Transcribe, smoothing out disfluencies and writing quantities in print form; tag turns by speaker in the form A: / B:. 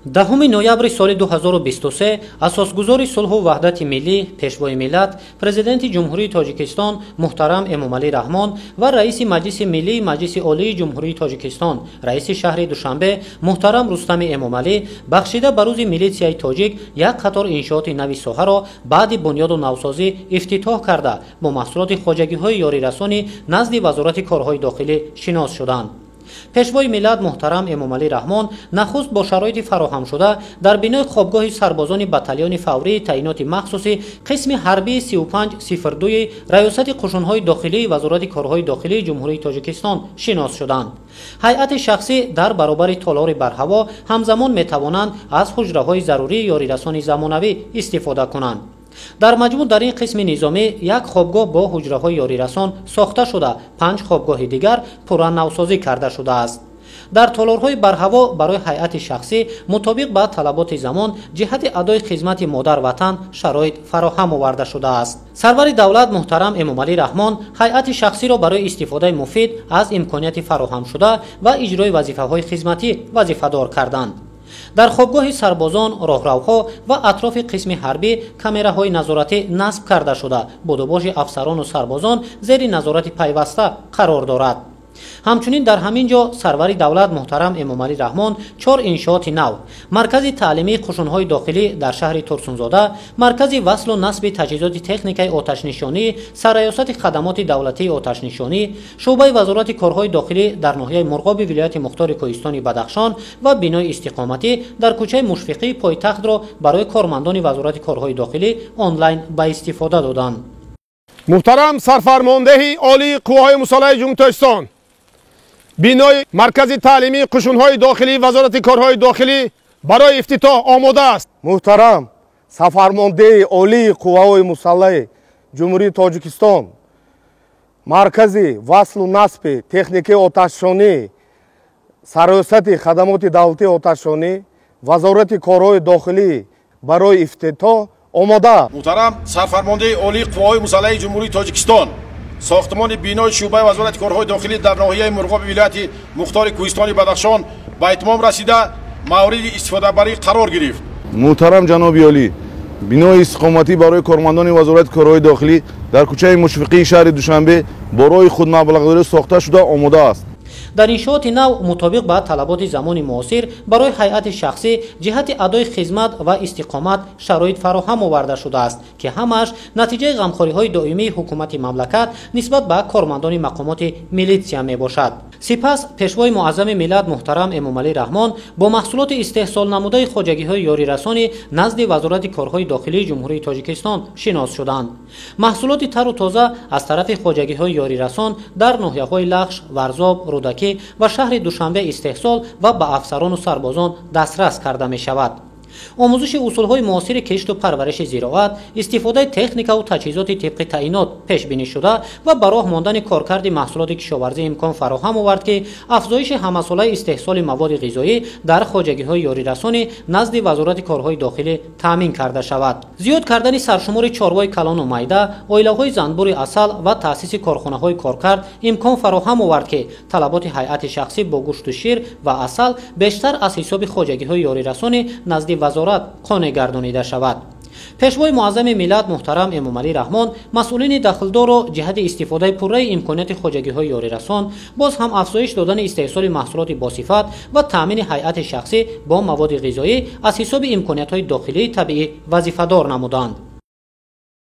A: 10 ноябри соли 2023 асосгузори сулҳу ваҳдати миллӣ, Пешвои миллат, Президенти Ҷумҳурии Тоҷикистон муҳтарам Эмомалӣ Раҳмон ва Раиси Маҷлиси Миллии Маҷлиси Олии Ҷумҳурии Тоҷикистон, Раиси шаҳри Душанбе муҳтарам Рустами Эмомалӣ бахшида ба рӯзи милитсияи тоҷик як қатор иншооти нави соҳаро баъди бунёду навсозӣ ифтитоҳ карда, бо маҳсулоти хоҷагиҳои ёрирасонӣ назди Вазорати корҳои дохилӣ шинос шуданд. Пешвои миллат муҳтарам Эмомалӣ Раҳмон нахуст бо шароити фароҳамшуда дар бинои хобгоҳи сарбозони батальони фаврии таъиноти махсуси қисми ҳарбии 3502 Раёсати қушунҳои дохилии Вазорати корҳои дохилии Ҷумҳурии Тоҷикистон шинос шуданд. Ҳайати шахсӣ дар баробари толори барҳаво ҳамзамон метавонанд аз ҳуҷраҳои зарурии ёрирасони замонавӣ истифода кунанд. Дар маҷмӯъ дар ин қисми низомӣ як хобгоҳ бо ҳуҷраҳои ёрирасон сохта шуда, 5 хобгоҳи дигар пурра навсозӣ карда шудааст. Дар толорҳои барҳаво барои ҳайати шахсӣ мутобиқ ба талаботи замон ҷиҳати адои хизмати модар ватан шароит фароҳам оварда шудааст. Сарвари давлат муҳтарам Эмомалӣ Раҳмон ҳайати шахсиро барои истифодаи муфид аз имконияти фароҳамшуда ва иҷрои вазифаҳои хизматӣ вазифадор карданд. Дар хобгоҳи сарбозон, роҳравҳо ва атрофи қисми ҳарбӣ камераҳои назоратӣ насб карда шуда, будубоши афсарону сарбозон зери назорати пайваста қарор дорад. Ҳамчунин дар ҳамин ҷо сарвари давлат муҳтарам Эмомалӣ Раҳмон 4 иншооти нав, маркази таълимии қушунҳои дохилӣ дар шаҳри Турсунзода, маркази васлу насби таҷҳизоти техникаи оташнишонӣ, сарраёсати хадамоти давлатии оташнишонӣ, шӯъбаи Вазорати корҳои дохилӣ дар ноҳияи Мурғоби вилояти мухтори Кӯҳистони Бадахшон ва бинои истиқоматӣ дар кӯчаи Мушфиқии пойтахтро барои кормандони Вазорати корҳои дохилӣ онлайн ба истифода доданд.
B: Муҳтарам сарфармондеҳи олии қувваҳои мусаллаҳи Ҷумҳурии Тоҷикистон, бинои маркази таълимии қушунҳои дохилии Вазорати корҳои дохилӣ барои ифтитоҳ омода аст.
C: Муҳтарам сарфармондеҳи олии қувваҳои мусаллаҳи Ҷумҳурии Тоҷикистон, маркази васлу насби техникаи оташшонӣ, сарраёсати хадамоти давлатии оташшонӣ, Вазорати корҳои дохилӣ барои ифтитоҳ омода.
D: Муҳтарам сарфармондеҳи олии қувваҳои мусаллаҳи Ҷумҳурии Тоҷикистон, сохтмони бинои шӯъбаи Вазорати корҳои дохилӣ дар ноҳияи Мурғоби вилояти мухтори Кӯҳистони Бадахшон ба итмом расида, мавриди истифодабарӣ қарор гирифт.
E: Муҳтарам ҷаноби олӣ, бинои истиқоматӣ барои кормандони Вазорати корҳои дохилӣ дар кӯчаи Мушфиқии шаҳри Душанбе бо роҳи худмаблағгузорӣ сохта шуда омода аст.
A: Дар иншооти нав мутобиқ ба талаботи замони муосир барои ҳайати шахсӣ ҷиҳати адои хизмат ва истиқомат шароит фароҳам оварда шудааст, ки ҳамааш натиҷаи ғамхориҳои доимии ҳукумати мамлакат нисбат ба кормандони мақомоти милитсия мебошад. Сипас Пешвои муаззами миллат муҳтарам Эмомалӣ Раҳмон бо маҳсулоти истеҳсолнамудаи хоҷагиҳои ёрирасонӣ назди Вазорати корҳои дохилии Ҷумҳурии Тоҷикистон шинос шуданд. Маҳсулоти тару тоза аз тарафи хоҷагиҳои ёрирасон дар ноҳияҳои Лахш, Варзоб, Рӯдакӣ ва шаҳри Душанбе истеҳсол ва ба афсарону сарбозон дастрас карда мешавад. Омӯзиши усулҳои муосири кишту парвариши зироат, истифодаи техникаву таҷҳизоти тибқи таъинот пешбинӣ шуда ва ба роҳ мондани коркарди маҳсулоти кишоварзӣ имкон фароҳам овард, ки афзоиши ҳамасолаи истеҳсоли маводи ғизоӣ дар хоҷагиҳои ёрирасонӣ назди Вазорати корҳои дохилӣ таъмин карда шавад. Зиёд кардани саршумори чорвои калону майда, оилаҳои занбури асал ва таъсиси корхонаҳои коркард имкон фароҳам овард, ки талаботи ҳайати шахсӣ бо гӯшту шир ва асал бештар аз ҳисоби хоҷагиҳои ёрирасонӣ назди вазорат қонеъ гардонида шавад. Пешвои муаззами миллат муҳтарам Эмомалӣ Раҳмон масъулини дахлдорро ҷиҳати истифодаи пурраи имконияти хоҷагиҳои ёрирасон, боз ҳам афзоиш додани истеҳсоли маҳсулоти босифат ва таъмини ҳайати шахсӣ бо маводи ғизоӣ аз ҳисоби имкониятҳои дохилии табиӣ вазифадор намуданд.